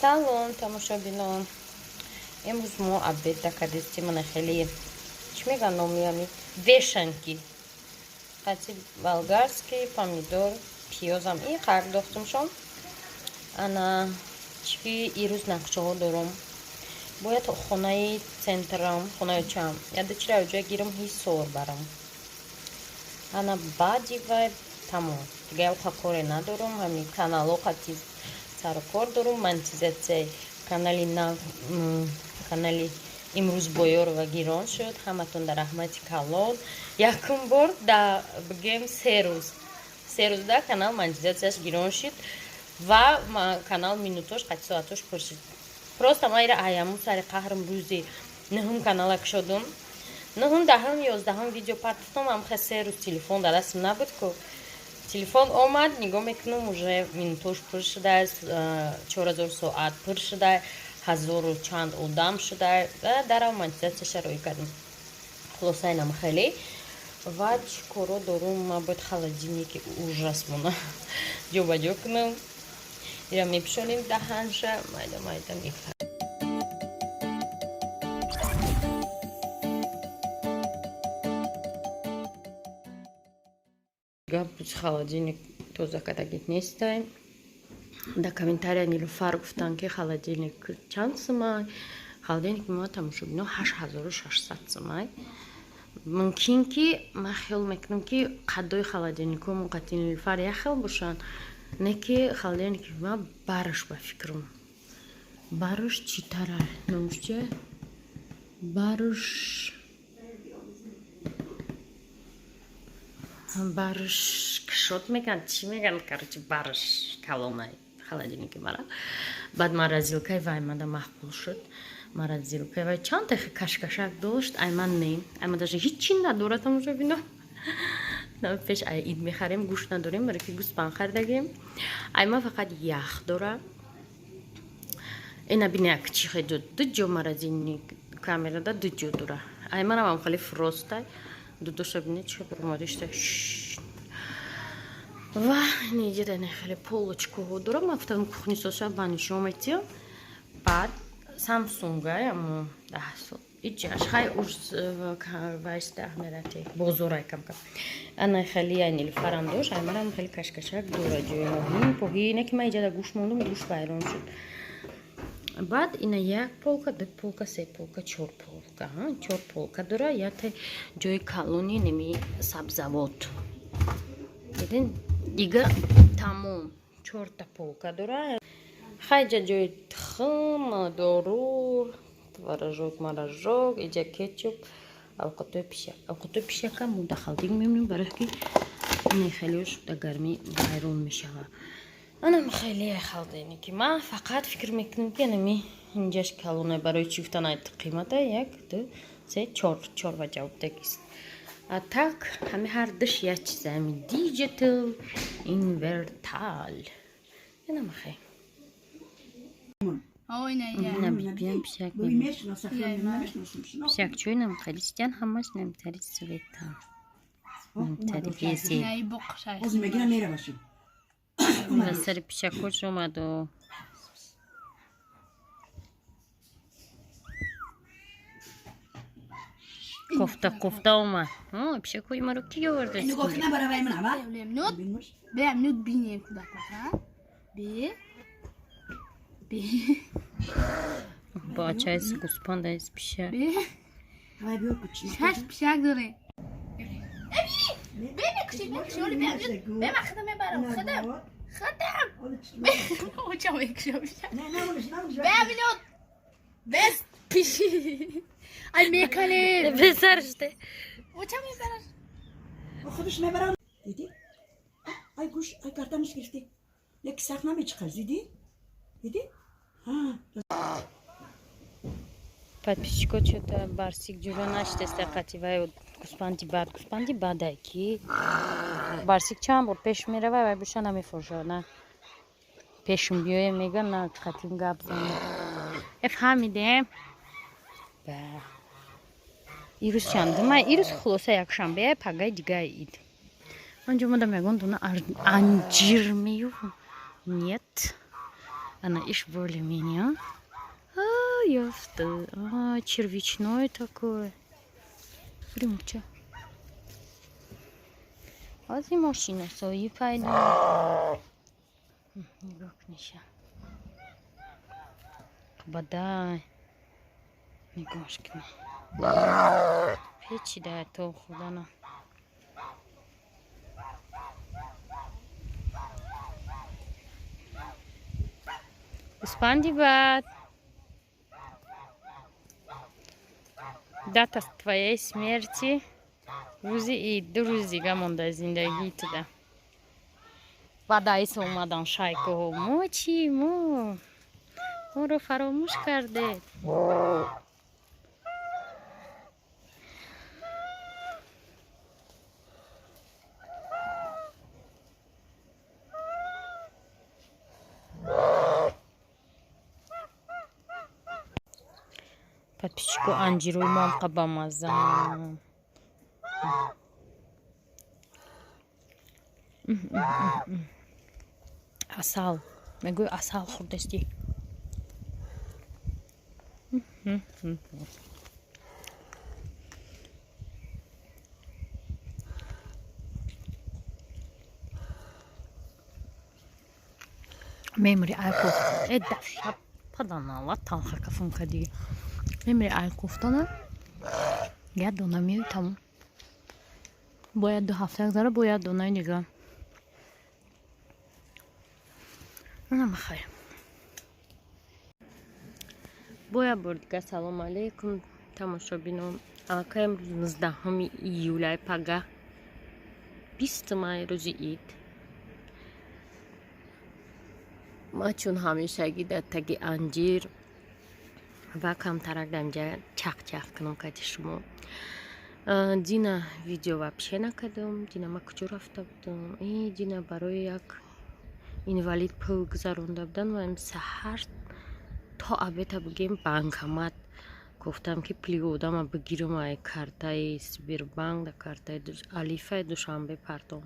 Салом, тамошобинон! Имрӯз мо обед дакардистем. Мана, хеле чӣ мегӯянд, номи ами вешенки қати болгарский помидор, пиёзам и қарқ дохтумшон. Ана чӣ, ирӯз нақшаҳо дорум, бояд хонаи центрам, хонаи чам яда чира ҷоя гирам, Ҳисор барам. Ана баъди вай тамом, дига ялқа коре надорум. Ҳами канало қати сару кор дорум, монетизатсияи канали нав, канали имрӯз Боёрова гирон шуд. Ҳаматон дар раҳмати калон. Якум бор да бигем 3 рӯз, 3 рӯз да канал монетизатсияш гирон шуд ва канал минутош қати соатош пур шуд. Просто ма ира аяму сари қаҳрм рӯзи нӯҳум канала кушодум, нӯҳум, 10-ум, 11-ум видео партофтам. Амхе 3 рӯз телефон дар дастам набуд ку. Телефон омад, нигоҳ мекунам, уже минутош пур шудааст, 4000 соат пур шуда, ҳазору чанд одам шуда. Дарав монетизатсияша роӣ кардем. Хулоса, инам хеле ва чӣ коро дорум. Ма бояд холодильники ужас мона ҷобаҷо кунам. Ира мепишонем, даҳанша майда майда мефар. Гап, холодильник тоза кардагит нестай. Дар комментария Нилуфар гуфтанд, ки холодильник чанд сумай? Холодильник ма, тамошобино, 8600 сумай. Мумкин ки ман хиёл мекунам, ки қаддои холодильникҳо муқати Нилуфар як хел бошанд, не ки холодильники ма бараш, ба фикрам, бараш читара, номш чи, барш кушод меган, чӣ меган, короче, барш калонай холодильники мара. Баъд морозилкаи вай мада маъқул шуд. Морозилкаи вай чанд тахи кашкашак дошт, ай ман не, ай ман даже ҳичи надорад. Тамошобино, пеш ай ид мехарем, гӯшт надорем, барои ки гӯспанд харидагем. Ай ман фақат ях дора. Ина бинак, чӣ хел ду ҷо морозильник камерада ду ҷо дора. Ай манам ам хеле фростай. Дудоша бине, чӣ буромадишта. Ва ниҷада хеле полочкаҳо дора. Ман гуфтам, кухни соша ба нишон метиҳам. Баъд Самсунгай, амо 10 сол иҷаш хай уж вайста, аҳмедати бозорай камкам. Ана хеле я Нилуфарам дошт, ай марам хеле кашкашак дора, ҷои моҳӣ поҳӣ, не ки ман иҷада гӯшт мондум, гӯшт вайрон шуд. Баъд ина як полка, ду полка, се полка, чор полка, чор полка дора. Якта ҷои калони неми сабзавот дидин, дига тамом, чорта полка дора. Хайҷа ҷои тухм, дору, творожок, маражок, иҷа кетчуп, авқатои пишак. Авқатои пишака мо дар холодильник мемонем, барое ки ин хелеош дар гармӣ вайрон мешавад. Анам хеле холодильники ман фақат фикр мекунам, ки анами инҷаш калона. Барои чӣ гуфтан, ай қимата як, ду, се, чор, чор ва ҷавоб дагист. А так ҳами ҳар душ як чиза, ҳами digital инвертал инамахе. Ина бибиям пишак, пишакчои нам хеле чиҷан, ҳамаш намтари цвета, намтари вези. Ба сари пишакош омаду. Кофта кофта омад. Пишакҳои маро ки оварда? Бе, нуд бинем кӯдакота. Бе. Бе. Бачаи гӯспандаис пишак. Бе. Шаш пишак дорем. Бе, мекуши, мекуши, оли бе, бе, ман худам мебарам, худам. Худам. Оча мекушам пишак. Бе, минут. Бес пиши. Ай мекале. Бесарште. Оча мебараш. خودش میبرم، دیدی؟ ای گوش، ای گردنش گرفتی، یک سخت نمیچخر. دیدی؟ دیدی؟ ها. Подписчико, чё-то барсик ҷуро наштеста қати вай гӯспанди. Бад гӯспанди бадай ки барсик чанд бор пеш мерава, вай боша намефурӯшад. На пешум биёе, мега, на қатим гап зана. Э, фаҳмидем. Ба ирӯз чандума? Ирӯз хулоса якшанбе, пагаи дигаи ид. Ман ҷо модам ягон дона анҷир меёвам. Нет. Ана иш более-менее. А, ёфта. А, червячной такой. Римча. Ози мошинасоӣ пайдо. Нигоҳ куниша. Бадай. Нигоҳш куни. Печида то худана. Гӯспанди бад. Дата твоей смерти. Рӯзи ид, 2 рӯз дига монда зиндагии туда. Баъд айс омадан шайкоҳо. Мо чӣ, мо? Моро фаромӯш кардед. Подписчико, анҷирои моам бамаззаам. Асал. Мегӯй, асал хӯрдастӣ. Мемри ай кофт. Э, дафша паданала талха кафум кадиги. Мемри ай кофтана. Як дона меои, тамом. Бояд 2 ҳафта гузара, бо як донаи дига. Намахай. Бо як бор дига салом алейкум, тамошобинон. Аллакай имрӯз 19 июлай, пага 20 май, рӯзи ид. Ма чун ҳамешагӣ дар таги анҷир ва камтарак дар инҷа чақ-чақ кунам кати шумо. Дина видео вообще накардам. Дина ма куҷо рафта будам? Дина барои як инвалид пул гузаронда будам ва саҳар то обеда бигем банкомат гуфтам, ки пули одама бигирам, ай картаи Сбербанк да картаи Алифаи Душанбе партом.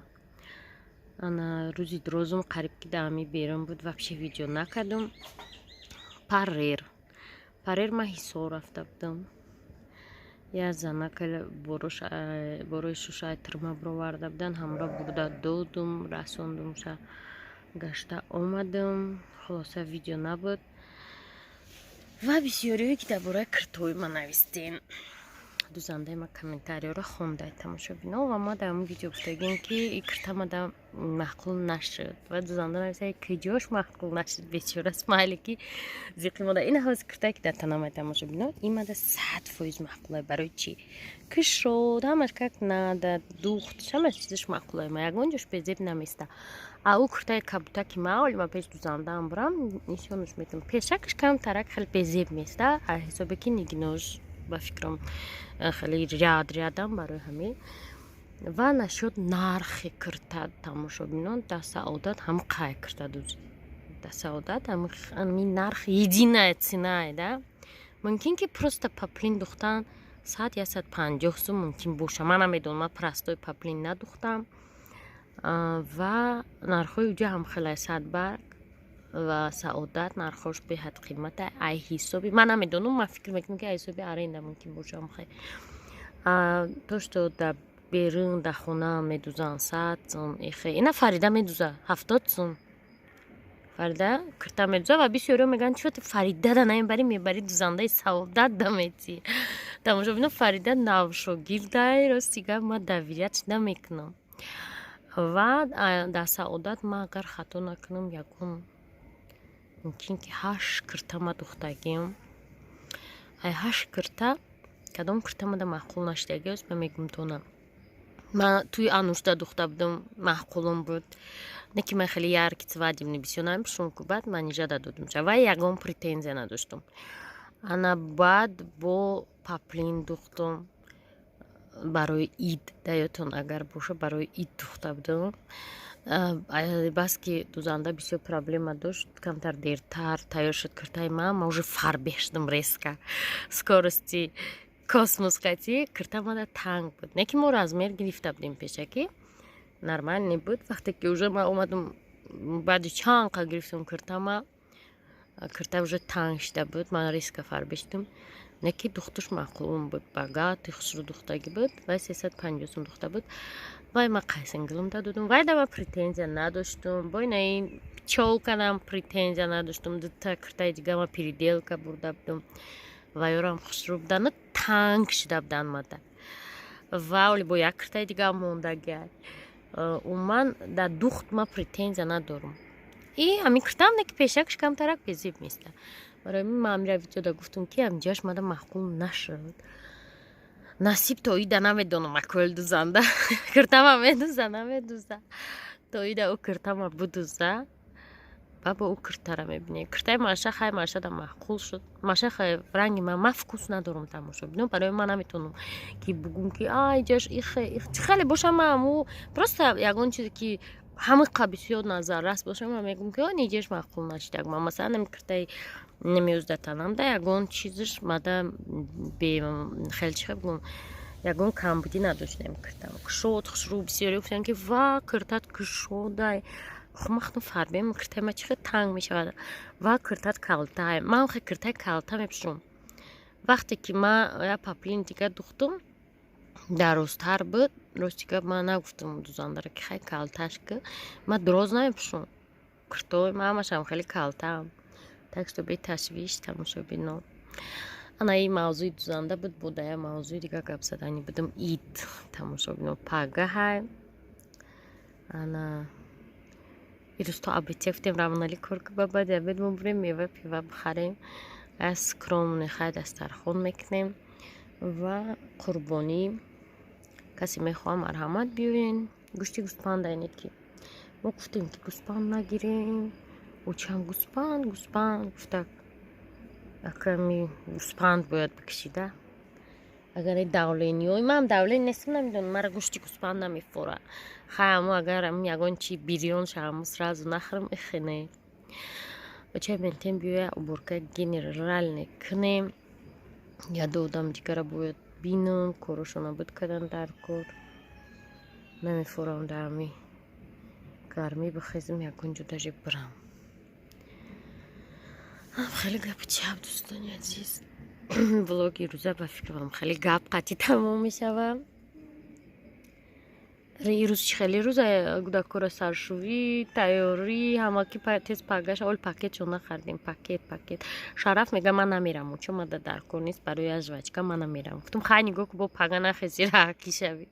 Ана рӯзи дурозум қариб ки даҳами берун буд, вообще видео накардам. Парер ма Ҳисор рафта будам. Як занака борои шушаи тирма бироварда будан, ҳамро бурда додум, расондумша, гашта омадам. Хулоса, видео набуд. Ва бисёриҳое, ки дар бораи киртои ма навистем, дузандаи ма комментариёро хондай, тамошобино, ва ма дар ҳамн видео гуфтагем, ки и кирта мада маъқул нашуд. Ва дузанда нависта, куҷош маъқул нашуд, бечора, смайли ки зиқи мода. Ин ҳавзи киртае, ки дар танамай, тамошобино, ин мада 100% маъқулай. Барои чӣ? Кишод, ҳамаш как надо, духтш, ҳамаш чизаш маъқулай, ма ягон ҷош безеб наместа. А ӯ куртаи кабутаки ма оли ма пеш дузандаам бурам, нишонаш метам, пешакаш камтарак хеле безеб места, а ҳисобе ки нигинош, ба фикрам, хеле ряд рядам, барои ҳамин. Ва нашуд нархи кирта, тамошобинон, да Саодат ҳам қай кирта дӯзӣ, да Саодат ҳамин нарх, единая цена да. Мумкин ки просто поплин духтан 100, 150 сум мумкин боша, ман намедонам, ман простой поплин надухтам. Ва нархҳои уҷа ҳам хеле, Садбарг ва Саодат нархҳош беҳад қимата. Ай ҳисоби ман намедонам, ман фикр мекунам, ки ай ҳисоби аренда мумкин боша. То что дар берун, дар хона медузанд 100 сум, ихе ина Фарида медуза 70 сум, Фарида кирта медуза. Ва бисёриҳо мегӯянд, чиро ту Фаридада намебарӣ, мебарӣ дузандаи Саодат да метӣ? Тамошобино, Фарида навшогирдай, рости гап, ман доверять намекунам. Ва дар Саодат ман, агар хато накунам, ягон мумкин ки ҳашт кирта ма духтагим. Ай ҳашт кирта кадом кирта мада маъқул нашудагиаст, ман мегӯм тона. Ман тӯи Анушта духта будам, маъқулум буд, не ки ман хеле яркий свадебный бисёр намепӯшам ку. Баъд манижада додумша ва ягон претензия надоштум. Ана баъд бо поплин духтум барои ид, даётон агар боша, барои ид духта будам. Баски дузанда бисёр проблема дошт, камтар дертар тайёр шуд киртаи ман, ман уже фарбеҳ шудам, резко скорости космос кати кирта мада танг буд, не ки мо размер гирифта будем пешакӣ, нормальный буд. Вақте ки уже ман омадам, баъди чанд қа гирифтам киртама. Кирта уже танг шида буд, ман риска фарбиштум. Не ки духтуш маъқулум буд, богатый, хушрӯ духтагӣ буд. Вай 350 сум духта буд. Вай ма қайсангилум додум. Вай да ма претензия надоштум. Бо ина ин чолканам претензия надоштум. Дута киртаи дига ма переделка бурда будум. Вайёрам хушрӯ будану танг шида будан мада. Ва оли бо як киртаи дига мондагиай. Умуман, дар духт ма претензия надорум. И ҳамин киртаам не ки пешакш камтарак безеб места. Барои ман ҳамира видеода гуфтум, ки ҳаминҷояш мада маъқул нашуд. Насиб, то ида намедонам, акоил дузанда киртама медуза, намедуза. То ида ӯ киртама будуза ва бо ӯ киртара мебинем. Киртаи Маша, хай, Машада маъқул шуд. Маша, хай, ранги ман вкус надорум, тамошо бинам. Барои ман наметавонам ки бугум, ки а иҷош ихе чӣ хеле боша. Ма аму просто ягон чизе ки ҳамиқа бисёр назаррас боша, ман мегӯм, ки он иҷош маъқул нашидаг. Ман, масалан, ами киртаи намеёздатанам да ягон чизаш мада хеле, чӣ бигӯм, ягон камбудӣ надоштем. Киртам кушод, хушрӯ. Бисёре гуфтанд, ки ва, киртат кушодай. Хумахтум фарбем, киртаи ма чӣ хел танг мешавад? Ва, киртат калтай. Ман хе киртаи калта мепӯшам. Вақте ки ман як поплин дига духтум, дарозтар буд. Рости гап, ман нагуфтам дузандара, ки хай, калташ ки. Ман дроз намепӯшам, киртои ман ҳамашам хеле калтаам. Так что беташвиш, тамошобино. Ана ин мавзӯи дузанда буд. Бо да як мавзӯи дига гап задани будам. Ид, тамошобино, пагаҳай. Ана ирӯз то обед гуфтем, равонали кор ки, ба баъди обед мо бурем, мева, пива бихарем, аз скромный хай дастархон мекунем ва қурбонӣ. Касе мехоҳам, марҳамат, биёен. Гӯшти гӯспанда ине ки мо гуфтем, ки гӯспанд нагирем. Очам гӯспанд, гӯспанд гуфта, аками гӯспанд бояд бикшида. Агар давлениёи ман давлени нестам, намедонам, мара гӯшти гӯспанд намефора. Хай, амо агар ягон чи бирён шавам, сразу нахӯрам, ихе оча ментем. Биёя, уборка генеральный кунем. Яду одам дигара бояд бинам, корошона буд кардан дар кор. Намефорам дар ами гармӣ бихезм, ягон ҷо даже бирам. Хеле гапи чап, дӯстони азиз. Влоги рӯза, ба фикрам, хеле гап қатъи тамом мешавам. Ирӯз чи хеле рӯза, кӯдакора саршувӣ, тайёрӣ, ҳамаки тез пагаша. Ол пакетшо нахардем, пакет, пакет. Шараф мега, ман намерам, чо мада дар кор нест, барои я жвачка ман намерам. Гуфтум, хай, нигоҳ ку, бо пага нахези, раҳакӣ шавӣ.